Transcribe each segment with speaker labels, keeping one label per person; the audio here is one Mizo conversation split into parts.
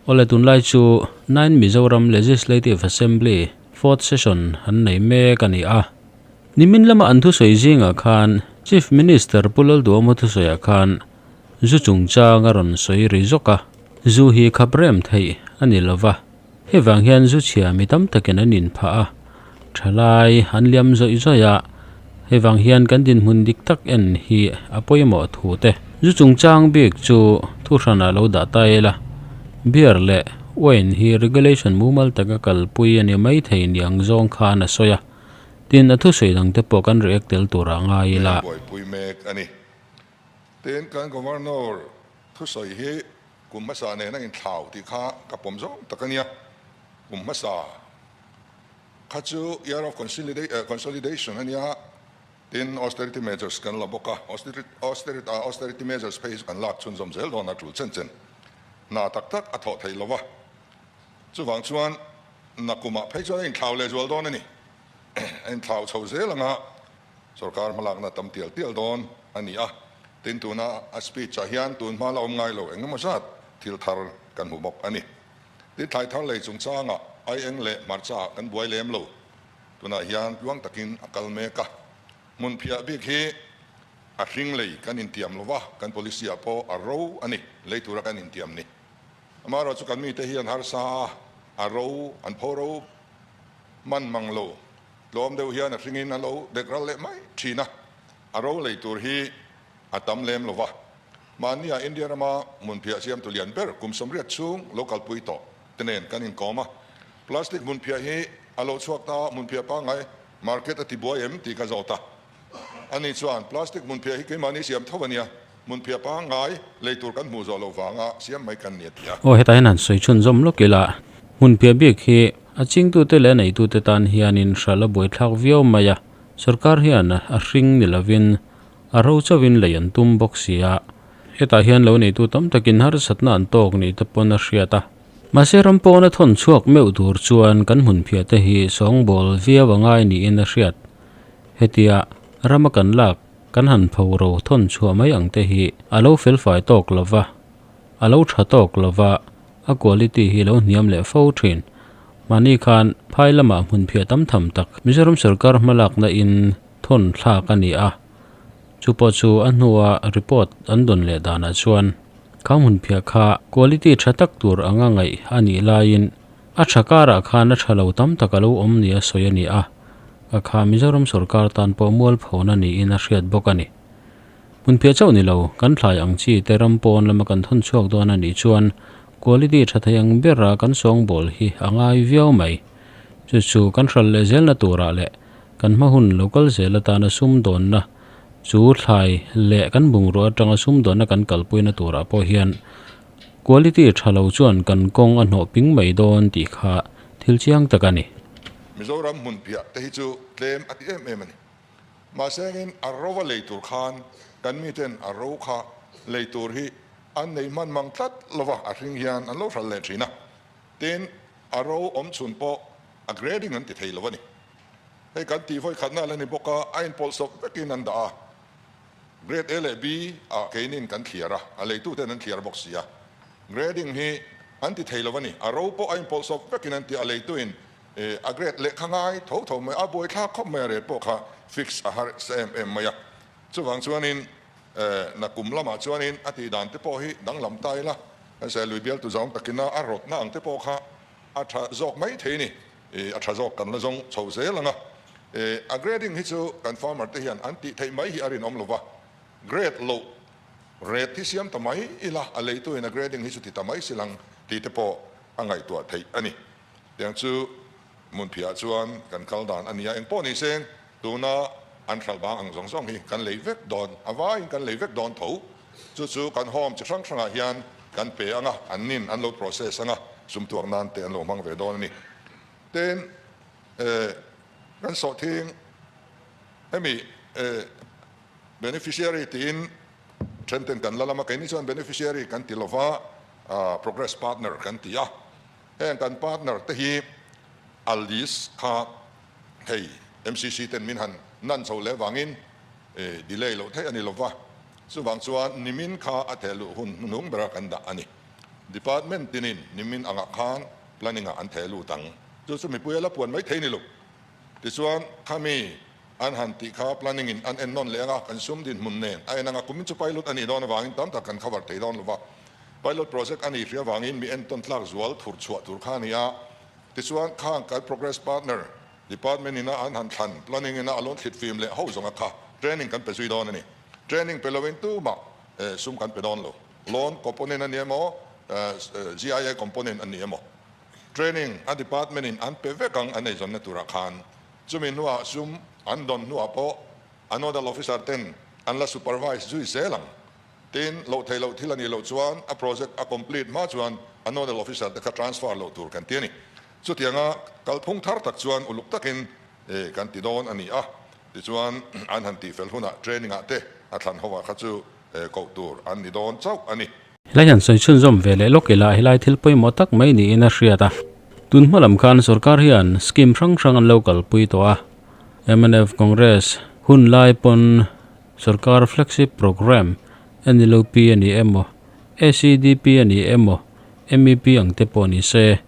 Speaker 1: Awle tunlai chu Nine Mizoram Legislative Assembly Fourth Session an nei mek a ni a. Nimin lama an thusawi zingah khan Chief Minister Pu Lalduama thusawiah khan zu chungchang a rawn sawi ri zawk a. Zu hi khap rem theih a ni lova, hei vang hian zu chhia mi tam takin an inphah a, thalai an liam zawih zawih a, hei vang hian kan dinhmun dik tak en hi a pawimawh thu te. Zu chungchang bik chu thuhranah lo dah ta ila, beer leh wine hi regulation mumal taka kalpui a ni maithei niang zawng khan a sawi a, tin a thusawi dangte pawh kan react tel turah ngai ila.
Speaker 2: Buaipui mek a ni. Tin, kan Governor thusawi hi kum hmasa nen a inthlau tih kha ka pawm zawng tak a nia. Kum hmasa kha chu year of consolidation a nia, tin austerity measures kan la bawk a, austerity measures phei hi chu kan lak chhunzawm zel dawn a tul chen chen. Hna tak tak a thawh theih lo va, chuvang chuan nakumah phei chuan a inthlau lehzual dawn a ni. A inthlau chho zel ang a. Sorkar hmalakna tam tial tial dawn a ni a, tin tuna a speech ah hian tun hma la awm ngai lo eng emaw zat thil thar kan hmu bawk a ni. Tin thlai thar lei chungchangah aieng leh hmarcha ah kan buai lem lo, tunah hian tluang takin a kal mek a, hmun phiah bik hi a hring lei kan intiam lova, kan policy ah pawh a ro a ni, lei tura kan intiam ni. Amaherawhchu kan mite hian harsa a, a ro an pho ro man mang lo. Tlawm deuh hian a hringin a lo dek ral leh mai thin a, a ro lei tur hi a tam lem lo va. Mahnia India rama hmunphiah siamtu lian ber kum 80 chhung lo kalpui tawh te nen kan inkawm a. Plastic hmunphiah hi a lo chhuak ta a, hmunphiah pangngai market a tibuai em tih ka zawt a. Ani chuan plastic hmunphiah hi keimahni siam tho a nia, hmunphiah pangngai lei tur kan hmuh zawh loh vanga siam mai kan ni a ti a.
Speaker 1: Aw hetah hian han sawi chhunzawm lawk ila, hmunphiah bik hi A chingtute leh a neitute tan hianin hralh a buaithlak viau mai a, sorkar hian a hring ni lovin a ro chauhin lei an tum bawk si a. Hetah hian lo neitu tam takin harsatna an tawk nih te pawn a hriat a. Mahse ram pawna thawn chhuak meuh tur chuan kan hmunphiah te hi sawngbawl viau a ngai niin a hriat. Hetia rama kan lak kan han pho ro thawn chhuah mai ang te hi a lo felfai tawk lova, a lo tha tawk lova, A quality hi lo hniam leh fo thin. Mahni khan phai lamah hmunphiah tam tham tak Mizoram sorkar hmalakna in thawn thlak a ni a. Chu pawh chu a hnua report an dawn leh danah chuan kha hmunphiah kha quality tha tak tur anga ngaih a nih laiin a tha karah khan a tha lo tam tak a lo awm nia sawi a ni a. A kha Mizoram sorkar tan pawh mualphona niin a hriat bawk a ni. Hmunphiah chauh ni lo, kan thlai ang chi te ram pawn lama kan thawn chhuak dawn a nih chuan quality tha thei ang bera kan sawngbawl hi a ngai viau mai. Chu chu kan hral leh zelna turah leh kan hma hun lo kal zel atana sumdawnna chu thlai leh kan bungrua atanga sumdawnna kan kalpuina turah pawh hian quality tha lo chuan kan kawng a hnawh ping mai dawn tih kha thil chiang tak a ni.
Speaker 2: Mizoram hmunphiah te hi chu tlem a ti em em a ni. Mahsengin a ro a lei tur khan kan miten a ro kha lei tur hi an nei hman mang tlat lo va, a hring hian an lo hral leh thin a. Tin, a ro awm chhun pawh a grading an ti thei lo a ni. Hei kan tih vawi khatna la ni bawk a, a inpawlhsawp vekin an dah a. Grade A leh B ah keinin kan thliar a, a leituten an thliar bawk si a. Grading hi an ti thei lo a ni. A ro pawh a inpawlhsawp vekin an ti a, a leituin A grade lehkha ngai tho tho mai, a buaithlak khawp mai a rate pawh kha fix a har sa em em mai a. Chuvang chuanin nakum lamah chuanin a tih dan te pawh hi danglam ta ila, kan sawi lui bialtu zawng takina a rawtna ang te pawh kha a tha zawk mai thei a ni. A tha zawk kan la zawng chho zel ang a. A grading hi chu kan farmer te hian an tih theih mai hi a rinawm lo va, grade loh rate hi siam ta mai ila, a leituin a grading hi chu ti ta mai silang tih te pawh a ngaihtuah theih a ni. Tiang chu hmunphiah chuan kan kal dan a nia, engpawh ni seng tuna an hralh vang ang zawng zawng hi kan lei vek dawn, a vaiin kan lei vek dawn tho. Chu chu kan home chi hrang hrangah hian kan pe ang a, an nin an lo process ang a, sum tuak nan te an lo hmang ve dawn a ni. Tin, kan sawhthing hemi beneficiary tiin then ten kan la lam a, keini chuan beneficiary kan ti lova, progress partner kan ti a. Heng kan partner te hi a list kha hei MCC ten min han nan chho leh vangin delay loh theih a ni lova, chuvang chuan nimin kha a theh luh hun hnuhnung bera kan dah a ni. Department tinin nimin angah khan planning ah an theh lut ang. Chu chu mipui a la puan mai thei ni lo. Tichuan, khami an han tih kha planning in an en nawn leh anga kan sum dinhmun nen a en anga kumin chu pilot a nih dawn avangin tam tak kan cover thei dawn lo va. Pilot project a nih hria vangin mi entawn tlak zual thur chhuah tur kha a ni a. Tichuan, khang kan progress partner department ina an han thlan planning ina a lawn thlit fim leh ho zawnga kha training kan pe zui dawn a ni. Training pe loin tumah sum kan pe dawn lo. Loan component a ni emaw, GIA component a ni emaw, training a department in an pe vek ang an eizawnna turah khan. Chumi hnuah sum an dawn hnuah pawh a nodal officer ten an la supervise zui zel ang. Tin, loh theih loh thil a nih loh chuan a project a complete hma chuan a nodal officer te kha transfer loh tur kan ti a ni. Chutianga kalphung thar tak chuan uluk takin kan ti dawn a ni a, tichuan an han tihfel hunah training ah te a thlan ho ah kha chu koh tur an ni dawn chauh a ni.
Speaker 1: Helai hian sawi chhunzawm ve leh lawk ila helai thil pawimawh tak mai niin a hriat a. Tun hma lam khan sorkar hian scheme hrang hrang an lo kalpui tawh a. Mnf Congress hun lai pawn sorkar flagship programme NLUP a ni emaw, ACDP a ni emaw, MEP ang te pawh ni se,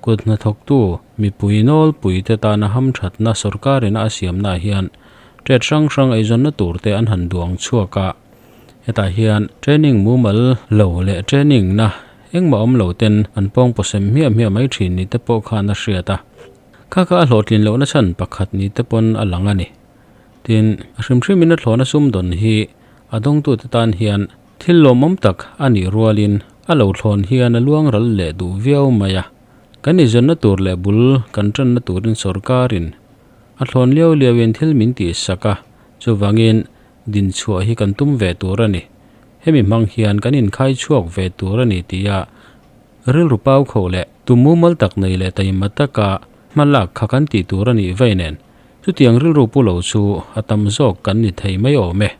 Speaker 1: Kut hnathawktu mipui nawlpuite tana hamthatna sorkarina a siamnaah hian tet hrang hrang eizawnna turte an han duang chhuak a. Hetah hian training mumal lo leh training na engmah awm lo ten an pawng pawsem hmiah hmiah mai thin ni te pawh khan a hriat a. Kha kha a hlawhtlin lohna chhan pakhat ni te pawn a lang a ni. Tin, a hrim hrimin a thlawhna sumdawn hi a dawngtute tan hian Thil lawmawm tak a nih rualin a lo thlawn hian a luang ral leh duh viau mai a. Kan inzawrhna tur leh bul kan tanna turin sorkarin a thlawn liau liauin thil min tih sak a, chuvangin din chhuah hi kan tum ve tur a ni. Hemi hmang hian kan inkhai chhuak ve tur a ni tia rilru pau kho leh tum mumal tak nei leh taima taka hma lak kha kan tih tur a nih vei nen chutiang rilru pu lo chu a tam zawk kan ni thei mai awm e.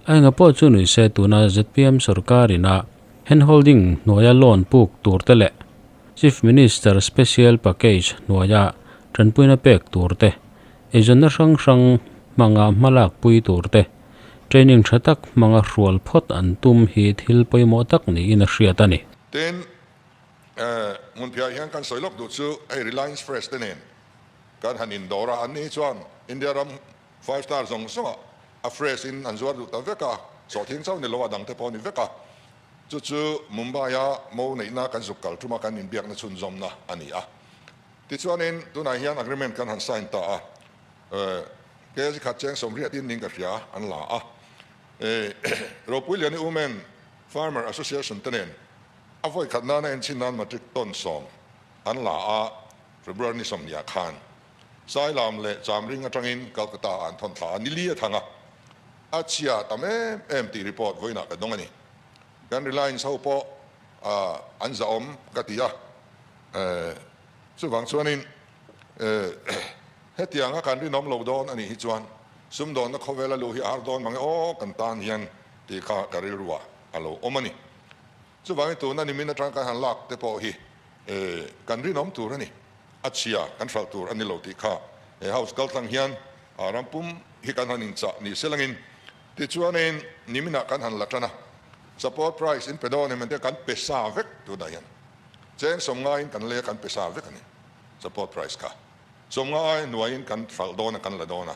Speaker 1: A enga pawh chu nui se tuna zpm sorkarin a hand holding hnuaia loan puk tur te leh Chief Minister Special Package hnuaia tanpuina pek tur te, eizawnna hrang hrang hmanga hmalak pui tur te, training tha tak hmanga hrual phawt an tum hi thil pawimawh tak niin a hriat a ni.
Speaker 2: Tin, hmunphiah hian kan sawi lawk duh chu hei Reliance Fresh te nen kan han indawr a, an ni hi chuan India ram Five star zawng zawngah a fresh in an zuar duh ta vek a, sawhthing chauh ni lo a dangte pawh a ni vek a. Chu chu Mumbai a mo neihna kan zuk kal ṭuma kan inbiakna chhunzawmna a ni a. Tichuanin tunah hian agreement kan han sign ta a, kg khat cheng 80 in ning ka hria an la a. Ropuiliani Women Farmer Association te nen a vawi khat nana enchhin nan matric ton 10 an la a, February ni 20 ah khan. Sailam leh Chamring atangin Calcutta ah an thawn thla a, ni li a thang a, a chhia tam em em tih report vawiinah ka dawng a ni. Kan Reliance ho pawh an zahawm ka ti a, chuvang chuanin hetianga kan rinawm lo dawn a nih hi chuan sumdawnna khawvela luh hi a har dawn mange aw kan tan hian tih kha ka rilruah a lo awm a ni. Chuvangin tuna nimin atang kan han lak te pawh hi kan rinawm tur a ni. A chhia kan hralh tur a ni lo tih kha he house kaltlang hian a ram pum hi kan han inchah ni se langin tichuanin niminah kan han la tan a, support price in pe dawn em entir kan pe sa vek tunah hian cheng 50 in kan lei a kan pe sa vek a ni support price kha 50 ai hnuaiin kan hralh dawn a kan la dawn a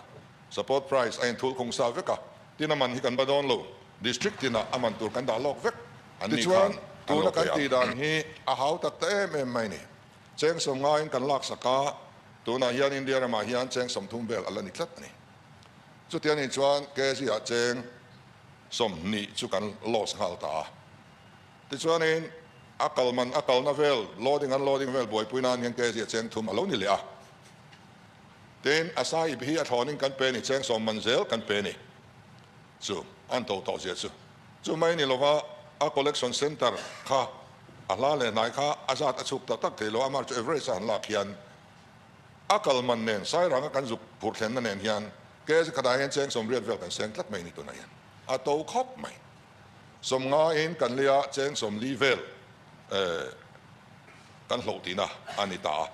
Speaker 2: support price a inthulh khung sa vek a tin a man hi kan ba dawn lo district tinah a man tur kan dah lawk vek an ni khan an lo
Speaker 3: pe
Speaker 2: a. Tichuan tuna kan tih dan hi a hau tak ta em em mai ni. Cheng 50 in kan laksak a, tunah hian India ramah hian cheng 30 vel a la ni tlat a ni. Chutiang nih chuan kg ah cheng 20 chu kan loss nghal ta a. Tichuanin a kal man a kalna vel loading unloading vel buaipui nan hian kg ah cheng 3 a lo ni leh a. Tin, a sai ip hi a thlawnin kan pe a ni, cheng 10 man zel kan pe a ni. Chu an to tawh zia chu. Chu mai ni lova a collection centre kha a hla leh hnai kha a zat a chhuk tak tak thei lo a, amah chu average a han lak hian a kal man nen Sairanga kan zuk phur thlenna nen hian kg khatah hian cheng 80 vel kan seng tlat mai ni tunah hian a to khawp mai. 50 in kan lei a cheng 40 vel kan hloh tihna a ni ta a.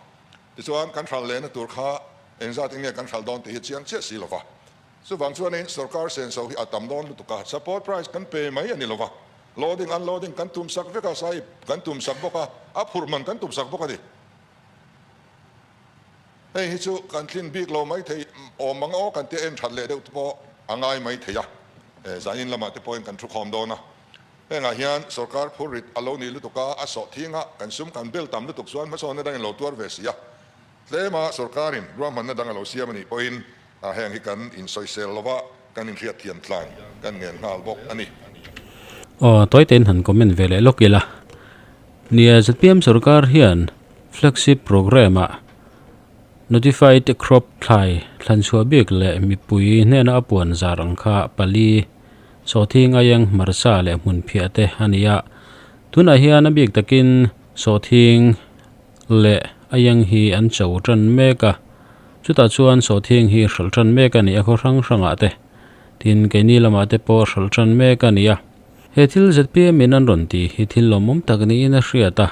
Speaker 2: Tichuan kan hral lehna tur kha engzat in nge kan hral dawn tih hi chiang chiah si lova. Chuvang chuanin sorkar senso hi a tam dawn lutuk a, support price kan pe mai a ni lova. Loading unloading kan tum sak vek a, sahib kan tum sak bawk a, a phurh man kan tum sak bawk a ni. Hei hi chu kan thlin bik lo mai thei awm ang aw kan tia en that leh deuh te pawh a ngai mai thei a, zanin lamah te pawhin kan thu khawm dawn a. Hengah hian sorkar phurrit a lo nih lutuk a, a sawh thing a, kan sum kan bel tam lutuk chuan hmasawnna dangin lo tuar ve si a. Tlema sorkarin ruahmanna dang a lo siam a nih pawhin heng hi kan insawisel lova kan inhriatthiam tlan kan ngen nghal bawk a ni.
Speaker 1: Aw, tawitein han comment ve leh lawk ila. Nia, zpm sorkar hian flagship programme-ah Notified Crop thlai thlanchhuah bik leh mipui hnena a puan zar ang kha pali, sawhthing aieng hmarcha leh hmunphiah te a ni a. Tunah hian a bik takin sawhthing leh aieng hi an cho tan mek a, chutah chuan sawhthing hi hralh tan mek a ni a khaw hrang hrangah te, tin keini lamah te pawh hralh tan mek a ni a. He thil zpm in an rawn tih hi thil lawmawm tak niin a hriat a,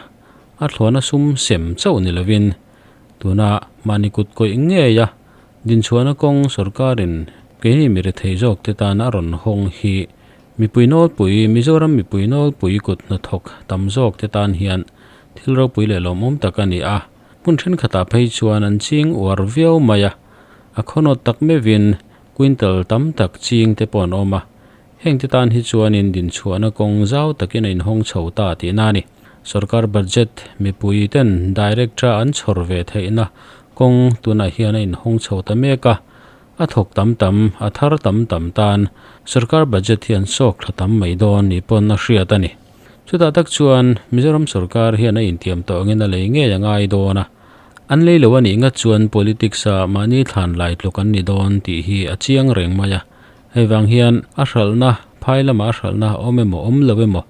Speaker 1: a thluahna sum sem chauh ni lovin tuna mahni kut kawih ngei a dinchhuahna kawng sorkarin keini mi rethei zawk te tan a rawn hawng hi Mipui nawlpui, Mizoram mipui nawlpui kut hnathawk tam zawk te tan hian thil ropui leh lawmawm tak a ni a. Hmun thenkhatah phei chuan an ching uar viau mai a, a khawnawt tak meuhin quintal tam tak ching te pawh an awm a. Heng te tan hi chuanin dinchhuahna kawng zau takin a inhawng chho ta tihna a ni. Sorkar budget mipui ten direct a an chhawr ve theihna kawng tunah hian a inhawng chho ta mek a. A thawk tam tam, a thar tam tam tan sorkar budget hi an sawk thla tam mai dawn ni pawn a hriat a ni. Chutah tak chuan Mizoram sorkar hian a intiam tawh angin a lei ngei a ngai dawn a, an lei lo a nih ngat chuan politics ah mahni thlan lai tluk an ni dawn tih hi a chiang reng mai a. Hei vang hian a hralhna, phai lama a hralhna awm emaw awm lo emaw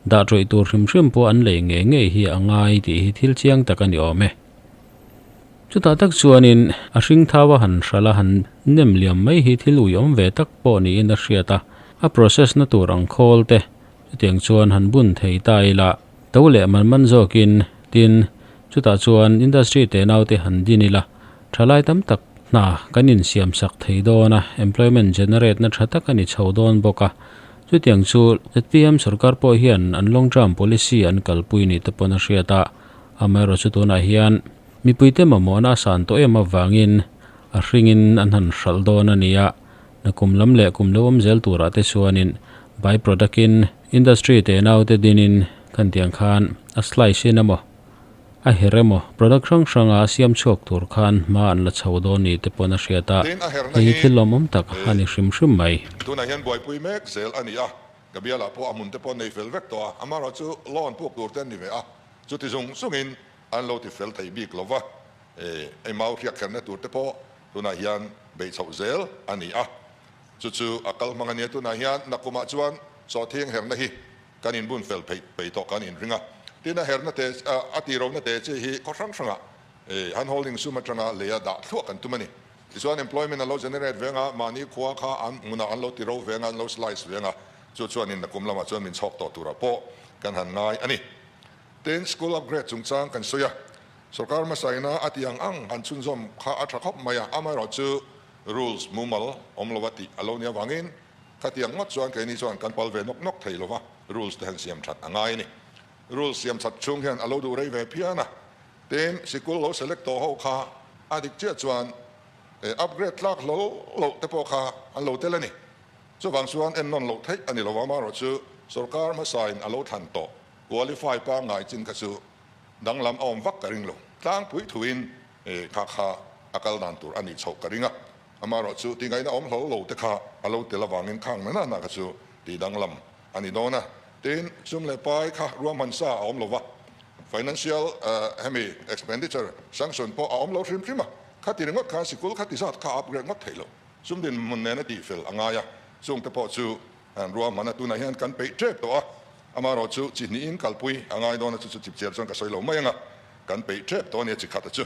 Speaker 1: dah tawih tur hrim hrim pawh an lei ngei ngei hi a ngai tih hi thil chiang tak a ni awm e. Chutah tak chuanin a hring thau a han hralh a han nem liam mai hi thil uiawm ve tak pawh niin a hriat a, a process na tur ang khawl te chutiang chuan han bun thei ta ila to leh man man zawkin tin chutah chuan industry te naute han din ila thalai tam tak hna kan insiam sak thei dawn a, employment generate na tha tak a ni chho dawn bawk a, chutiang chu zpm sorkar pawh hian an long term policy an kalpui ni te pawn a hriat a. Amaherawhchu tunah hian mipuite mamawhna a san tawh em avangin a hringin an han hralh dawn a ni a, nakum lam leh kum lo awm zel turah te chuanin by product in industry te naute dinin khan tiang khan a slice in emaw a her emaw product hrang hranga a siam chhuak tur khan hma an la chho dawn ni te pawn a hriat a,
Speaker 2: Tin, a herna
Speaker 1: hei hi
Speaker 2: hi
Speaker 1: thil lawmawm tak a ni hrim hrim mai.
Speaker 2: Tunah hian buaipui mek zel a ni a, ka bialah pawh a hmun te pawh nei fel vek tawh a, amaherawhchu loan puk tur te an ni ve a. Chuti zung zungin an lo ti fel thei bik lo va, ei mau hriak kherna tur te pawh tunah hian beih chhoh zel a ni a. Chu chu a kal hmang a nia, tunah hian nakumah chuan sawhthing herna hi kan inbun fel pheih peih tawh kan inring a. Tin a herna te, a tihrohna te chi hi khaw hrang hrangah han holding sum atanga leia dah thluah kan tum a ni. Tichuan employment a lo generate veng a, mahni khua kha an hmunah an lo tiro veng a, an lo slice veng a, chu chuanin nakum lamah chuan min chhawk tawh turah pawh kan han ngai a ni. Tin, school upgrade chungchang kan sawi a, sorkar hmasaina a tih ang ang han chhunzawm kha a tha khawp mai a, amaherawhchu rules mumal awm lova tih a lo nih avangin khatiang ngawt chuan keini chuan kan pal ve nawk nawk thei lova, rules te han siam that a ngai a ni. Rules siam that chhung hian a lo duh rei ve phian a, tin, sikul lo select tawh ho kha a dik chiah chuan upgrade tlak hlawl loh te pawh kha an lo tel a ni. Chuvang chuan ennawn loh theih a ni lo, amaherawhchu sorkar hmasain a lo thlan tawh. Qualify pangngai chin kha chu danglam a awm vak ka ring lo. Tlangpui thuin kha kha a kal dan tur a nih chhoh ka ring a. Amaherawhchu tingaihna awm hlawl lo te kha a lo tel avangin khang na na kha chu tih danglam a ni dawn a. Tin, sum leh pai kha ruahman sa a awm lo va, financial hemi expenditure sanction pawh a awm lo hrim hrim a. Khati ringawt khan sikul khati zat kha a upgrade ngawt thei lo. Sum dinhmun nena tihfel a ngai a, chungte pawh chu An ruahman a, tunah hian kan peih tep tawh a, amaherawh chu chi hnihin kalpui a ngai dawn a, chu chu chipchiar chuan ka sawi lo mai ang a, kan peih tep tawh a nia chi khat a chu.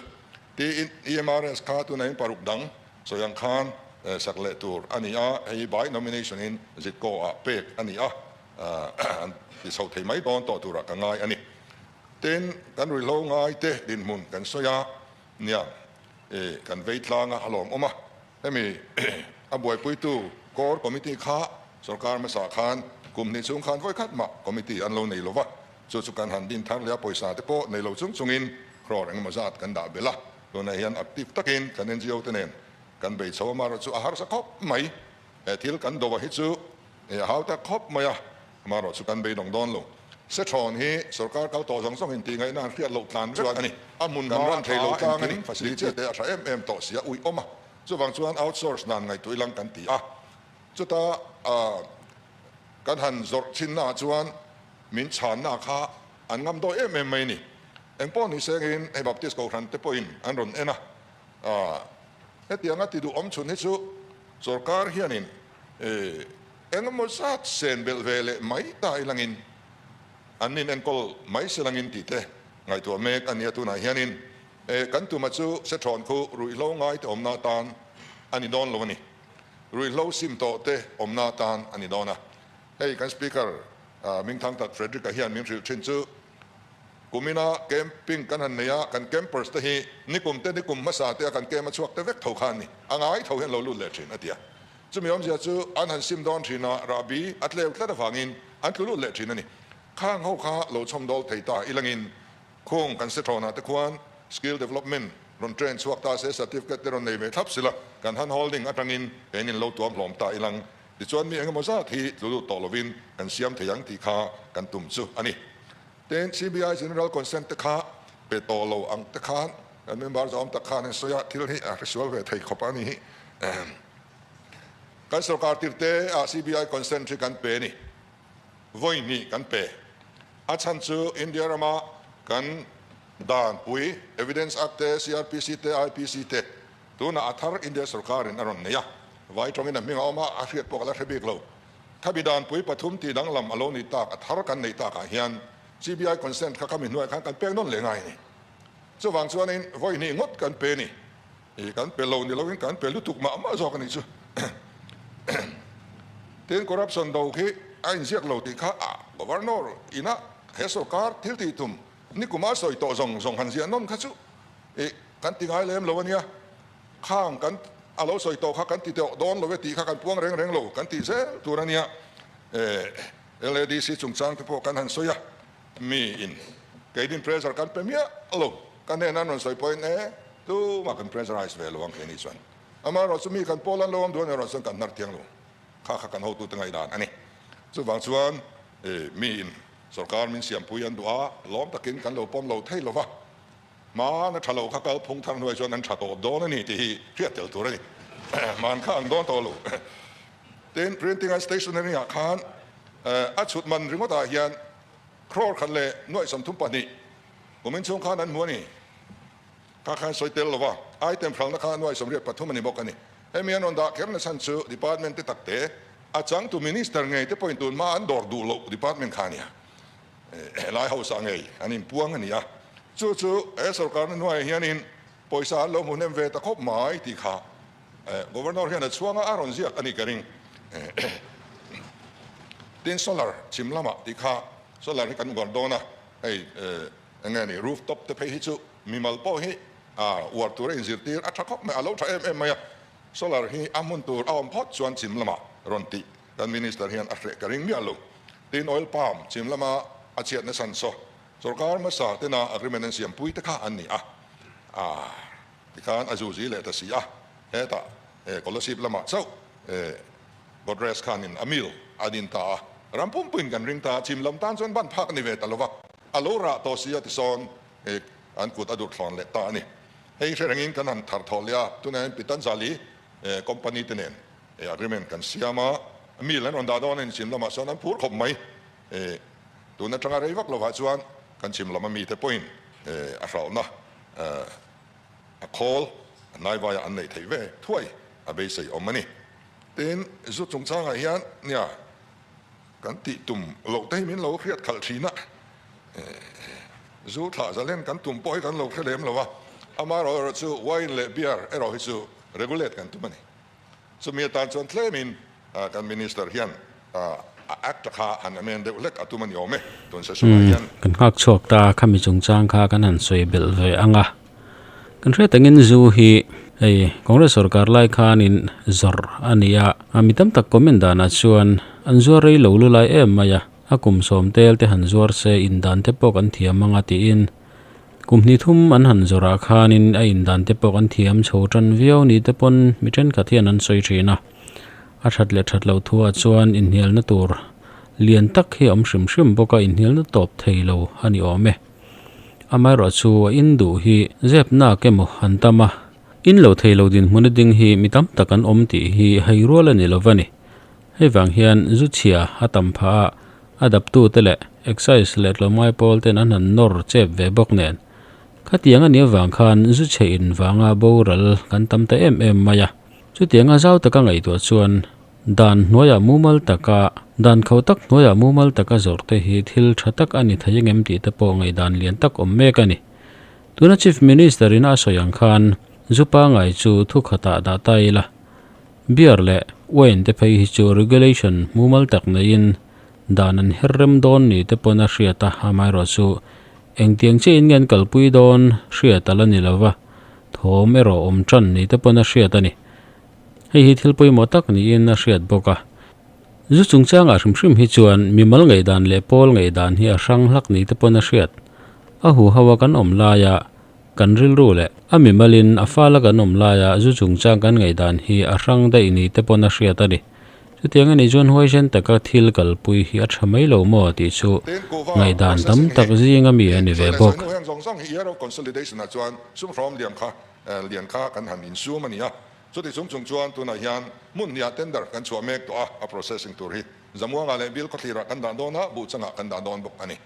Speaker 2: Tiin EMRS kha tunah hian paruk dang sawi ang khan sak leh tur a ni a, hei by nomination in Zitko ah pek a ni a, an ti chho thei mai dawn tawh turah ka ngai a ni. Tin, kan ruihhlo ngai te dinhmun kan sawi a nia, kan vei tlang a, a lawmawm a. Hemi a buaipuitu Core Committee kha sorkar hmasa khan Kum hnih chhung khan vawi khat mah committee an lo nei lo va, chu chu kan han din thar leh a, pawisa te pawh nei lo chung chungin crore engemaw zat kan dah belh a, tunah hian active takin kan NGO te nen kan bei chho a, amaherawh chu a harsa khawp mai. He thil kan do a hi chu a hau tak khawp mai a, amaherawh chu kan beidawng dawn lo. Sethawn hi sorkar kal tawh zawng zawng in tih ngaihna an hriat loh tlan vek a ni. A hmun kan ran thei lo tlang a ni. Facility te a tha em em tawh si a uih awm a, chuvang chuan outsource dan ngaihtuah ilang kan ti a. Chuta kan han zawrh thinnaah chuan min chhanna kha an ngam dawi em em mai a ni. Engpawh ni sengin hei Baptist Kohhran te pawhin an rawn en a, hetianga ti duh awm chhun hi chu sorkar hianin engemaw zat sen belh ve leh mai ta ilangin an nin enkawl mai se langin tih te ngaihtuah mek a nia. Tunah hianin kan tuma chu Sethawn khu ruihhlo ngaite awmna atan a ni dawn lo a ni. Ruihhlo sim tawh te awmna atan a ni dawn a. Hei kan Speaker Mingthang tak Frederick-a hian min hrilh thin chu kumina camping kan han nei a, kan campers te hi nikum te nikum hmasa te a kan camp a chhuak te vek tho kha an ni. A ngai tho hian lo lut leh thin a ti a. Chumi awmzia chu an han sim dawn thin a, rahbi a tleu tlat avangin an tlu lut leh thin a ni. Khang ho kha lo chhawmdawl thei ta ilangin Khung kan Sethawnah te khuan skill development rawn train chhuak ta se, certificate te rawn nei ve thlap sila, kan hand holding atangin kein in lo tuam hlawm ta ilang. Tichuan mi engemaw zat hi tlu lut tawh lovin kan siam thei ang tih kha kan tum chu a ni. Tin, CBI General Consent te kha pe tawh lo ang te khan kan member zawm tak khan an sawi a, thil hi a hresual ve thei khawp a ni hi. Kan sorkar tirte ah CBI consent hi kan pe a ni. Vawi hnih kan pe. A chhan chu India rama kan dan pui, Evidence Act te, CRPC te, IPC te tunah a thar India sorkarin a rawn nei a. Vai tawngin a hming a awm a, a hriat pawh ka la hre bik lo. Khabi dan pui pathum tih danglam a lo ni tak, a thar kan neih takah hian CBI consent kha khami hnuaiah khan kan pek nawn leh ngai a ni. Chuvang chuanin vawi hnih ngawt kan pe ni. Ih, kan pe lo ni loin kan pe lutuk mah mah zawk a nih chu. Tin, corruption do khi a inziak lo tih kha a Governor ina he sorkar thil tih tum nikuma sawi tawh zawng zawng han ziah nawm kha chu ih kan ti ngai lem lo a nia. Khang kan a lo sawi tawh kha kan ti tawh dawn lo e tih kha kan puang reng reng lo kan tih zel tur a nia. LADC chungchang te pawh kan han sawi a, mi in keidin pressure kan pe miah lo. Ka hnenah an rawn sawi pawhin e, tumah kan pressurize ve lo ang kei ni chuan. Amaherawh chu mi kan pawl an lo awm duh a nih erawh chuan kan hnar thiang lo. Kha kha kan hotute ngaihdan a ni. Chuvang chuan e, mi in sorkar min siampui an duh a, lawm takin kan lo pawm lo thei lo va. Hmana tha lo kha kal phung thar hnuai chuan an tha tawp dawn a ni tih hi hriat tel tur a ni. Hman kha ang dawn tawh lo. Tin, printing and stationery ah khan a chhut man ringawt ah hian crore khat leh nuaih 32 Kumin chhung khan an hmu a ni. Kha khan sawi tel lova, item hralhna kha nuai 83 a ni bawk a ni. Hemi an rawn dah kherna chhan chu department te tak te, a changtu minister ngei te pawhin tun hma an dawr duh loh department kha a ni a. Helai house ah ngei an inpuang a ni a. Chu chu he sorkarna hnuaiah hianin pawisa an lo hmu hnem ve ta khawp mai tih kha Governor hian a chhuanga a rawn ziak a ni ka ring. Tin solar chhim lamah tih kha solar hi kan uar dawn a. Hei eng nge ni roof top te phei hi chu mimal pawh hi uar tur a inzirtir a tha khawp mai, a lo tha em em mai a, solar hi a hmun tur a awm phawt chuan chim lamah rawn tih kan minister hian a hreh ka ring miah lo. Tin oil palm chim lama a chhiatna chhan saw sorkar hmasa tena agreement an siampui te kha an ni a, tikhan a zuzi leh ta si a, hetah Kolasib lamah chauh Godrej khanin a mil a din ta a, ram pumpuiin kan ring ta a, chim lam tan chuan ban phak a ni ve ta lo va, a lo rah tawh si a tisawn an kut a durthlawn leh ta a ni. Hei hre rengin kan han thar thawh leh a, tunah hian Pitanjali company te nen agreement kan siam a, mil an rawn dah dawn a ni chim lamah chuan an phur khawp mai. Tun atanga rei vak lovah chuan kan chim lam ami te pawhin a hralhna a khawl a hnaivaiah an neih theih ve thuai a beisei awm a ni. Tin, zu chungchangah hian nia kan tih tum loh te hi min lo hriat khalh thin a, zu thlah zalen kan tum pawh hi kan lo hre lem lo a, amaherawh erawh chu wine leh beer erawh hi chu regulate kan tum a ni. Chumi atan chuan tlemin kan Minister hian a Act kha han amend deuh hlek a tum a ni awm e, tun session ah hian.
Speaker 1: Kan nghak chhuak ta, khami chungchang kha kan han sawi belh ve ang a. Kan hriat angin zu hi hei Congress sorkar lai khanin zawrh a ni a, mi tam tak comment danah chuan. an zuar rei lo lulai em mai a, a kum sawm tel te han zuar se indan te pawh kan thiam ang a tiin kum hnih thum an han zawrh ah khanin a indan te pawh kan thiam chho tan viau ni te pawn mi thenkhat hian an sawi thin a, a that leh that loh thu ah chuan inhnialna tur lian tak hi a awm hrim hrim bawk a, inhnialna tawp thei lo a ni awm e. Amaherawh chu a in duh hi zep nak emaw an tam a, In lo thei lo dinhmun a ding hi mi tam tak an awm tih hi hei rual a ni lo va ni. Hei vang hian zu chhia a tam phah a, a daptute leh excise leh tlawmngai pawl ten an han nawr chep ve bawk nen. Khatiang a nih avang khan zu chhe in vanga boral kan tam ta em em mai a. Chutianga zau taka ngaihtuah chuan dan hnuaiah mumal taka dan kho tak hnuaiah mumal taka zawrh te hi thil tha tak a ni thei engem tih te pawh ngaihdan lian tak awm mek a ni. Tuna Chief Minister in a sawi ang khan zu pangai chu thu khatah dah ta ila, beer leh wine te phei hi chu regulation mumal tak neiin dan an her rem dawn ni te pawn a hriat a, amaherawh chu engtiang chiahin nge an kalpui dawn hriat a la ni lova, thawm erawh awm tan ni te pawn a hriat a ni. Hei hi thil pawimawh tak niin a hriat bawk a. Zu chungchangah hrim hrim hi chuan mimal ngaihdan leh pawl ngaihdan hi a hrang hlak ni te pawn a hriat. A huho a kan awm laia kan rilru leh a mimalin a fala kan awm laia zu chungchang kan ngaihdan hi a hrang daih ni te pawn a hriat a ni. Chutiang anih chuan huaisen taka thil kalpui hi a tha mai lo maw tih chu ngaihdan tam tak zinga mi a ni ve bawk.
Speaker 2: Chuti chung chung chuan tunah hian hmun hniah tender kan chhuah mek tawh a, a processing tur hi Zamuanga leh Bill khawthlirah kan dah dawn a, Buhchangah kan dah dawn bawk a ni.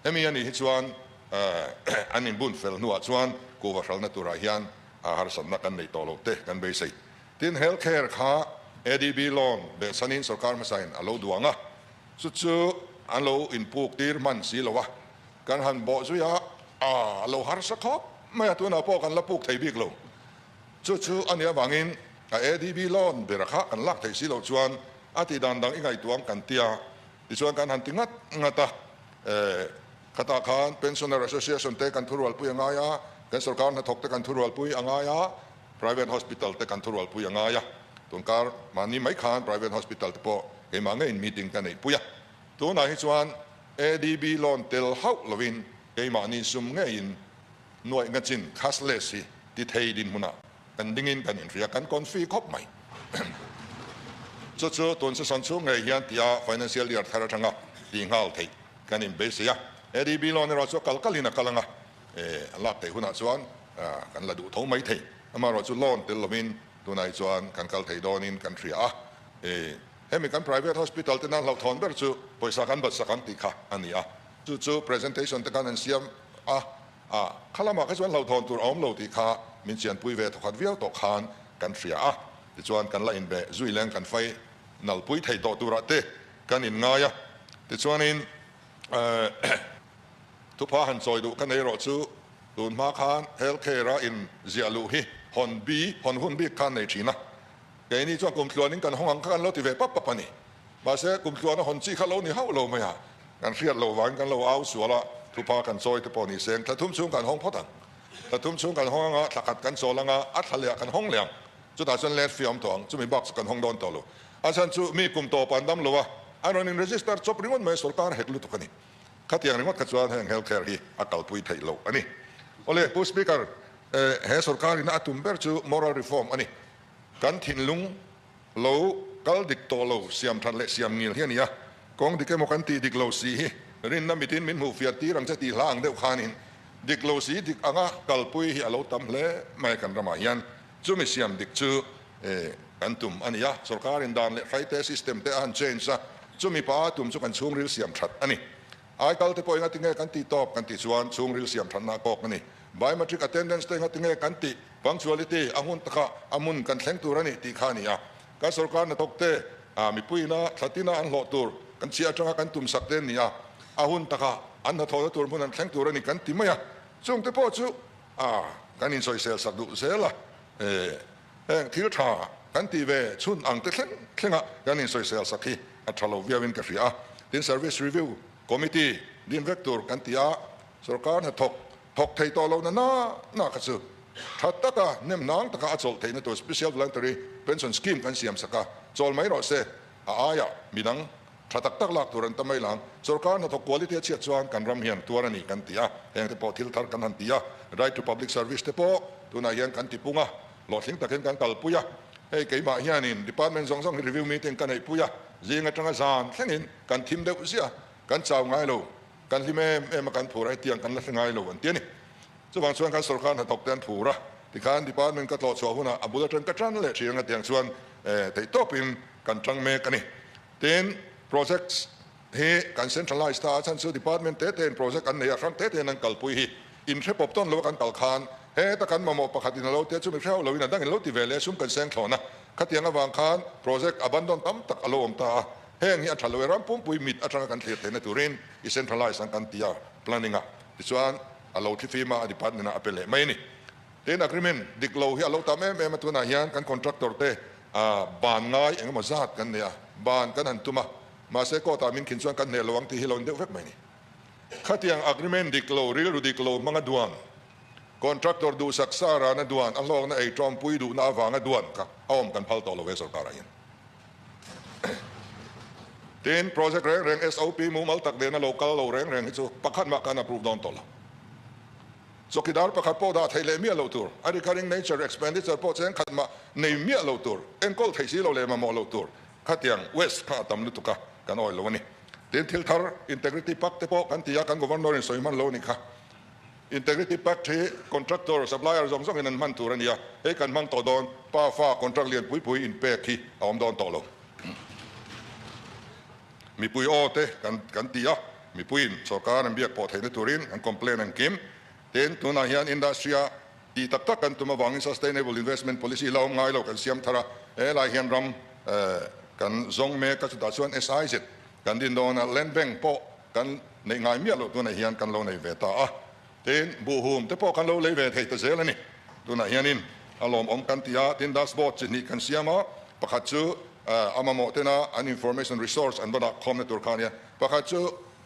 Speaker 2: Hemi a nih hi chuan an inbun fel hnuah chuan kuhva hralhna turah hian harsatna kan neih tawh loh te kan beisei. Tin, health care kha ADB loan behchhanin sorkar hmasain a lo duang a, chu chu an lo inpuk tir hman si lo a, kan han bawh zui a, a lo harsa khawp mai a, tunah pawh kan la puk thei bik lo. Chu chu a nih avangin a ADB loan bera kha kan lak theih si loh chuan a tih dan dang i ngaihtuah kan ti a, tichuan kan han ti ngat ngat a, khatah khan Pensioner Association te kan thurualpui a ngai a, kan sorkar hnathawk te kan thurualpui a ngai a, Private Hospital te kan thurualpui a ngai a, tunkar mahni mai khan Private Hospital te pawh keimah ngeiin meeting ka neihpui a, tunah hi chuan ADB loan tel hauh lovin keimahni sum ngeiin Nuaih nga chin cashless hi ti thei dinhmunah kan dingin kan inhria, kan confi khawp mai. Chu chu tun season chhung ngei hian tia financial year thar atanga ti nghal theih kan inbeisei a. ADB loan erawh chu a kal kalin a kal anga, a lak theih hunah chuan kan la duh tho mai thei. Amaherawh chu loan tel lovin tunah hi chuan kan kal thei dawnin kan hria a. Hemi kan private hospital te nan hlauhthawn ber chu pawisa kan bat sak ang tih kha a ni a. Chu chu presentation te khan an siam a, a kha lamah kha chuan hlauhthawn tur a awm lo tih kha min chianpui ve thawkhat viau tawh khan kan hria a, tichuan kan la inbe zui leng kan fai nalpui thei tawh turah te kan inngai a, tichuanin thupha han chawi duh ka nei erawh chu tun hma khan health care a in ziah luh hi hawn bi hawn hun bik khan nei thin a, keini chuan kum tluanin kan hawng ang kha kan lo ti ve pap pap a ni. Mahse, kum tluana hawn chi kha lo ni hauh lo mai a, kan hriat loh vangin kan lo au sual a, thupa kan chawi te pawh ni seng, thla thum chhung kan hawng phawt ang. Thla thum chhung kan hawng anga, thla khat kan chawl anga, a thla leh ah kan hawng leh ang. Chutah chuan let fee a awm tawh ang, chumi bak chu kan hawng dawn tawh lo. A chhan chu mi kum tawp an dam lo a, an rawn in register chawp ringawt mai a, sorkar hek lutuk a ni. Khatiang ringawt kha chuan heng health care hi a kalpui theih loh a ni. Awle, Pu Speaker, he sorkar ina a tum ber chu moral reform a ni. Kan thinlung Lo kal dik tawh lo siam that leh siam ngil hi a ni a, kawng dik emaw kan tih dik lo si hi rinna mitin min hmuh fiah tir ang che tih hla ang deuh khanin dik lo si dik anga kalpui hi a lo tam hle mai kan ramah hian chumi siam dik chu kan tum a ni a, sorkarin dan leh hraite system te a han change a, chumi pa tum chu kan chhungril siam that a ni. Ai kal te pawh enga tinge kan tih tawp kan tih chuan chhungril siam thatna a kawk a ni. Biometric attendance te enga tinge kan tih punctuality a hun takah a hmun kan thleng tur a ni tih kha a ni a. Kan sorkar hnathawk te mipuiina thlatina an hlawh tur kan chhiah atanga kan tum sak te an ni a, a hun takah an hnathawhna tur hmun an thleng tur a ni kan ti mai a. Chungte pawh chu kan insawisel sak duh zel a. Heng thil tha kan tih ve chhun ang te thleng thlenga kan insawisel sak hi a tha lo viauin ka hria a. Tin, Service Review Committee din vek tur kan ti a, sorkar hnathawk thawk thei tawh lohna na na kha chu tha taka nem hnang taka a chawlh theihna tur Special Voluntary Pension Scheme kan siam sak a, chawl mai rawh se, a aiah midang. Tha tak tak lak tur an ta mai lang. Sorkar hnathawk quality a chhiat chuan kan ram hian tuar a ni kan ti a, heng te pawh thil thar kan han ti a, Right to Public Service te pawh tunah hian kan ti pung a, hlawhtling takin kan kalpui a. Hei keimah hianin department zawng zawng hi review meeting ka neihpui a, zing atanga zan thlengin kan thim deuh ziah a, kan chau ngai lo, kan hlim em em a, kan phur a, hetiang kan la hre ngai lo an ti a ni. Chuvang chuan kan sorkar hnathawk te an phur a, tikhan department ka tlawh chhuah hunah a bul atang ka tan leh thin anga tiang chuan theihtawpin kan tang mek a ni. Tin, projects hi kan centralize ta a, chhan chu department te tein project an nei a, hrang te tein an kalpui hi inhre pawp tawn lo a kan kal khan heta kan mamawh pakhat in a lo tia chu mi hrehauh loin a dangin lo ti ve leh sum kan seng thlawn a, khatiang avang khan project abandon tam tak a lo awm ta a, heng hi a tha lo e, ram pumpui mit atanga kan thlir theihna turin i centralize ang kan ti a planning a, tichuan a lo thlifim a, a department ah a pe leh mai a ni. Tin, agreement dik lo hi a lo tam em em a, tunah hian kan contractor te A ban ngai eng emaw zat kan nei a, ban kan han tum a, mahse court ah min khin chuan kan hneh lo ang tih hi lo ni deuh vek mai ni. Khatiang agreement dik lo, rilru dik lo hmanga duan, contractor duhsak sa rana duan, a hlawkna ei tawmpui duhna avanga duan kha a awm kan phal tawh lo he sorkar ah hian. Tin, project reng reng SOP mumal tak nena lo kal lo reng reng hi chu pakhat mah kan approve dawn tawh lo. Chawkidar pakhat pawh dah theih leh miah lo tur, a recurring nature expenditure pawh cheng khat mah nei miah lo tur, enkawl theih si lo leh mamawh lo tur, khatiang waste kha a tam lutuk a, kan awih lo a ni. Tin, thil thar Integrity Pact te pawh kan ti a, kan Governor in sawi hman lo a nih kha. Integrity Pact hi contractor, supplier zawng zawngin an hman tur a ni a, hei kan hmang tawh dawn, pa fa contract lian pui pui inpek hi a awm dawn tawh lo. Mipui aw te kan kan ti a, mipuiin sorkar an biak pawh theihna turin an complain an kim. Tin, tunah hian industry-a tih tak tak kan tum avangin sustainable investment policy la awm ngai lo kan siam thar a, helai hian ram kan zawng mek a, chutah chuan SIZ kan din dawn a, land bank pawh kan neih ngai miah loh tunah hian kan lo nei ve ta a. Tin, buhhum te pawh kan lo lei ve thei ta zel a ni. Tunah hianin a lawmawm kan ti a, tin dashboard chi hnih kan siam a, pakhat chu a mamawh tena an information resource an va dah khawmna tur kha a nia. Pakhat chu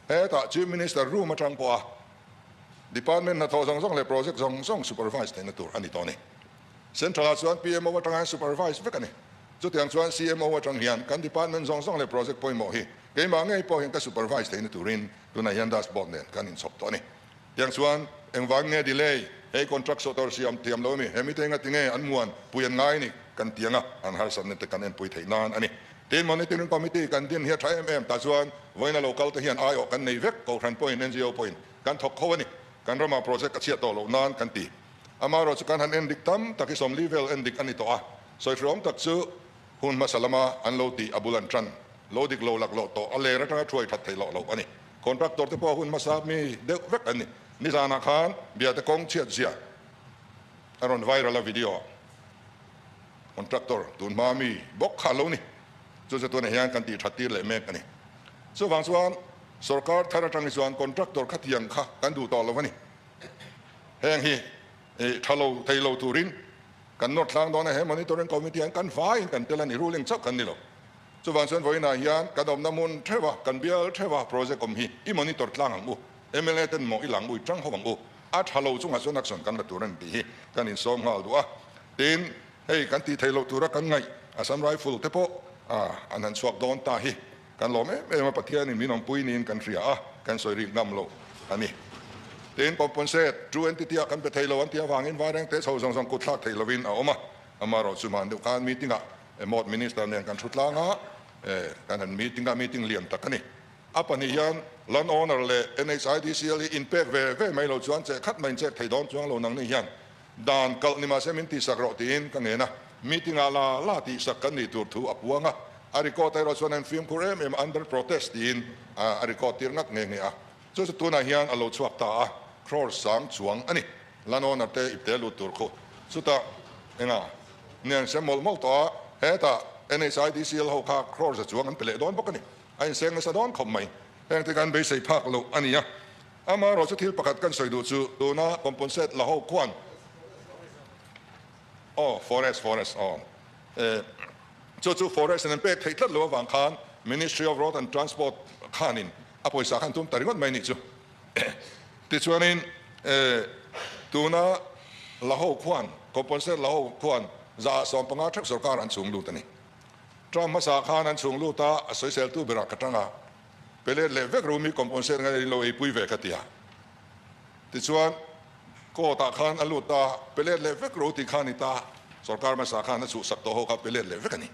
Speaker 2: hetah Chief Minister room atang pawha Department hnathawh zawng zawng leh project zawng zawng supervise theihna tur a ni tawh a ni. Central ah chuan PMO atanga hian supervise vek a ni. Chutiang chuan CMO atang hian kan department zawng zawng leh project pawimawh hi keimah ngei pawh hian ka supervise theihna turin tunah hian dashboard nen kan inchhawp tawh a ni. Tiang chuan engvang nge delay, hei contract sawhtor siam thiam lo ami, hemi te engati nge an muan pui an ngai ni kan ti anga an harsatna te kan enpui theih nan a ni. Tin, Monitoring Committee kan din hi a tha em em tah chuan vawiina lo kal te hian aiawh kan nei vek, Kohhran pawhin NGO pawhin kan thawk kho a ni. Kan ramah project a chhiat tawh loh nan kan ti. Amaherawhchu kan han endik tam tak hi 40 vel endik a ni tawh a, sawi hreawm tak chu hun hmasa lama an lo tih a bul an tan lo dik lo laklawh tawh a ler atanga thuai that theih loh loh a ni. Contractor te pawh hun hmasa mi deuh vek an ni. Nizanah khan Biate kawng chhiat zia a rawn viral a video ah contractor tun hma mi bawk kha a lo ni. Chu chu tunah hian kan tih that tir leh mek a ni. Chuvang chuan sorkar thar atang hi chuan contractor khatiang kha kan duh tawh lo a ni. Heng hi tha lo thei lo turin kan nawr tlang dawn a, he monitoring committee an kan vaiin kan tel a ni, ruling chauh kan ni lo. Chuvang chuan vawiinah hian kan awmna hmun theuha, kan bial theuha project awm hi i monitor tlang ang u, mla ten maw i lang ui tang ho ang u, a tha lo chungah chuan action kan la tur a ni tih hi kan insawm nghal duh a. Tin, hei kan tih theih loh tura kan ngaih Assam Rifle te pawh an han chhuak dawn ta hi kan lawm em em a, Pathianin min awmpui niin kan hria a, kan sawi rik ngam lo a ni. Tin, compensate true entity ah kan pe thei lo an tih avangin Vairengte chho zawng zawng kut thlak theih lovin a awm a, amaherawhchu hman deuh khan meeting ah Mawt Minister nen kan thu tlang a, kan han meeting a, meeting lian tak a ni. A pahnih hian Land Owner leh NHIDCL hi inpek ve ve mai lo chuan cheh khat mai inchek thei dawn chuang lo nangni hian dan kalh ni mahse min tihsak rawh tiin ka ngen a, meeting ah la la tihsak kan nih tur thu a puang a, a record erawh chuan an fimkhur em em a, under protest tiin a record tir ngat nghe nghe a. Chu chu tunah hian a lo chhuak ta a, crore sang chuang a ni. Land owner te ipte lut tur khu chutah enga nen sem mawlh mawlh tawh a, hetah NHIDCL ho kha crore za chuang an pe leh dawn bawk a ni. A inseng nasa dawn khawp mai. Heng te kan beisei phak loh a ni a. Amaherawh chu thil pakhat kan sawi duh chu tuna compensate la ho khuan aw forest forest aw eh chu chu forest in an pek theih tlat loh avang khan Ministry of Road and Transport khanin a pawisa khan tum ta ringawt mai a nih chu. Tichuanin tuna la ho khuan, compensate la ho khuan 150 theuh sorkar an chhung lut a ni. Term hmasa khan an chhung lut a, a sawiseltu berah ka tang a, pe let leh vek ru mi compensate ngai in lo eipui ve ka ti a. Tichuan, court ah khan a lut a, pe let leh vek ru tih kha a ni ta, sorkar hmasa khan a chhuhsak tawh ho kha pe let leh vek a ni.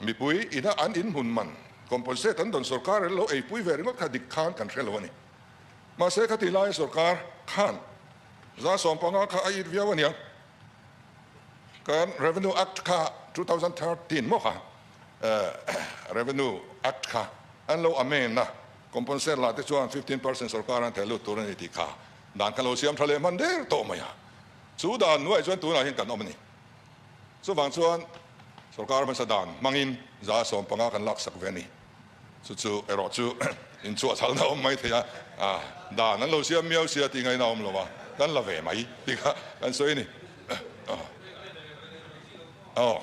Speaker 2: Mipui ina an inhmun man compensate an dawn sorkar an lo eipui ve ringawt kha dik khan kan hre lo a ni. Mahse khatih laia sorkar khan 15% kha a it viau a nia. Kan Revenue Act kha 2013 maw kha Revenue Act kha an lo amend a, compensate lah te chuan 15% sorkar an theh lut tur a ni tih kha dan kha lo siam tha leh hman der tawh mai a. Chu dan hnuaiah chuan tunah hian kan awm a ni. Chuvang chuan sorkar hmasa dan hmangin 15% kan laksak ve a ni. Chu chu erawh chu inchhuahchhalna awm mai thei a, dan an lo siam miau sia tih ngaihna awm lo a, kan la ve mai tih kha kan sawi a ni. Aw,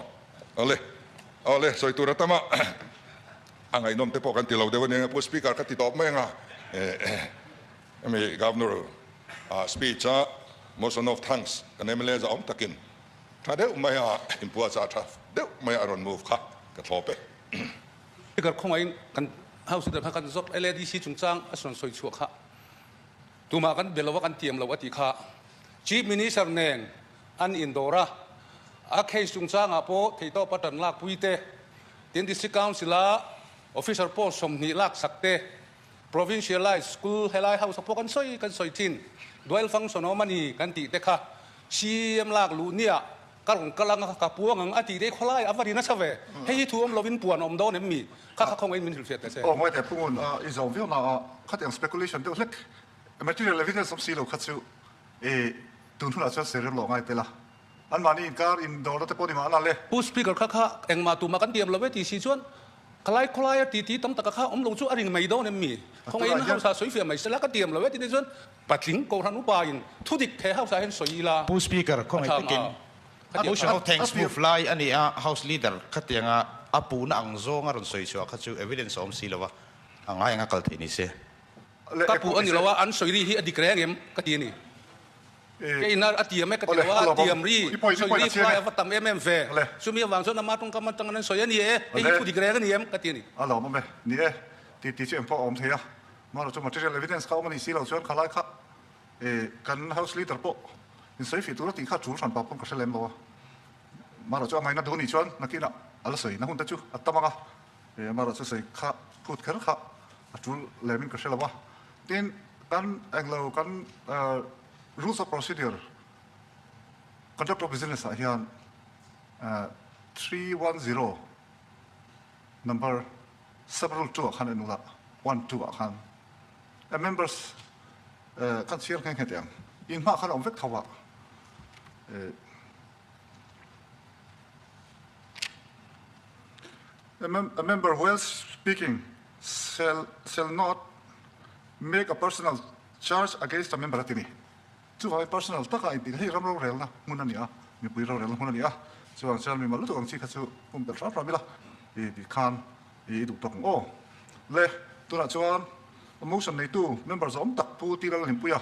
Speaker 2: awle, awle, sawi tur a tam a, a ngaihnawm te pawh kan ti lo deuh a nia, Pu Speaker ka ti tawp mai ang a, hemi Governor speech a motion of thanks kan mla zahawm takin tha deuh mai a inpuahchah tha deuh mai a rawn move kha ka thlawp e.
Speaker 3: Speaker khawngaihin kan House Leader kha kan zawt LADC chungchang a sawn sawi chhuah kha tumah kan be lo a kan tiam lo a tih kha Chief Minister nen an indawr a, a case chungchangah pawh theihtawp a tan lakpui te, tin District Council a Officer post 20 lak sak te, Provincialized School helai House a pawh kan sawi kan sawi thin, Dual function awm a ni kan tih te kha CM lak luh nia Ka rawn kal anga ka puang ang a tih te khawlai a va ri nasa ve. Hei hi thu awm lovin puan a awm dawn em mi? Kha kha khawngaih in min hrilhfiah teh se.
Speaker 4: Aw ngawi teh Pungun a i zawm viau na a khatiang speculation deuh hlek material evidence awm si lo kha chu e tun hunah chuan serem lo ngai tel a anmahni inkar indawrna te pawh ni mahna le.
Speaker 3: Pu Speaker kha kha engmah tumah kan tiam lo e tih si chuan Khalai khawlaia titi tam taka kha awm lo chu a ring mai dawn em mi? Khawngaih in hausa sawi fiah mai sela ka tiam lo e tih te chuan patling kohhran upa in thudik the hausa hian sawi ila
Speaker 5: Pu Speaker,
Speaker 3: a
Speaker 5: khawngaih
Speaker 3: tha
Speaker 5: takin
Speaker 3: ang a, ka tiam
Speaker 5: motion
Speaker 3: kha.
Speaker 5: of thanks move lai a ni a, House Leader khatianga a puhna ang zawng a rawn sawi chhuah kha chu evidence a awm si lo a, a ngai anga kal theih ni se.
Speaker 3: Ka puh a ni lo a, an sawi ri hi a dik reng em ka ti a ni. Kei ina a tiam e ka ti lo a, a tiam ri, sawi ri khlai a va tam em em ve. Chumi avang chuan ama tawngkam atanga an sawi a ni e, hei hi thu dik reng a ni em ka ti a ni.
Speaker 4: A lawm awm e, ni e, ti ti chu engpawh a awm thei a, mahlo chu material evidence kha awm a ni si lo chuan khalai kha kan house leader pawh insawi fih tur a tih kha tul hran pah pawn ka hre lem lo a, mahlo chu a ngaina duh a nih chuan nakinah a la sawi na hun te chu a tam ang a, mahlo chu sawi kha phut kher kha a tul lem in ka hre lo a. Tin, kan englo kan rules of procedure conduct of business ah hian 310 number sub rule 2 ah khan en ula, 1 2 ah khan a members kan chhiar nghe nghe teh ang, in hma khan a awm vek tho a. A member while speaking shall shall not make a personal charge against a member a ti ni. Chuvangin personal taka intih hei ram rorelna hmun a ni a, mipui rorelna hmun a ni a, chuvang chuan mimal lutuk ang chi kha chu pum belh hram hram ila i tih khan i duh tawk ang aw. Le, tunah chuan motion neitu member zawm tak Pu Tilal Hlimpuia.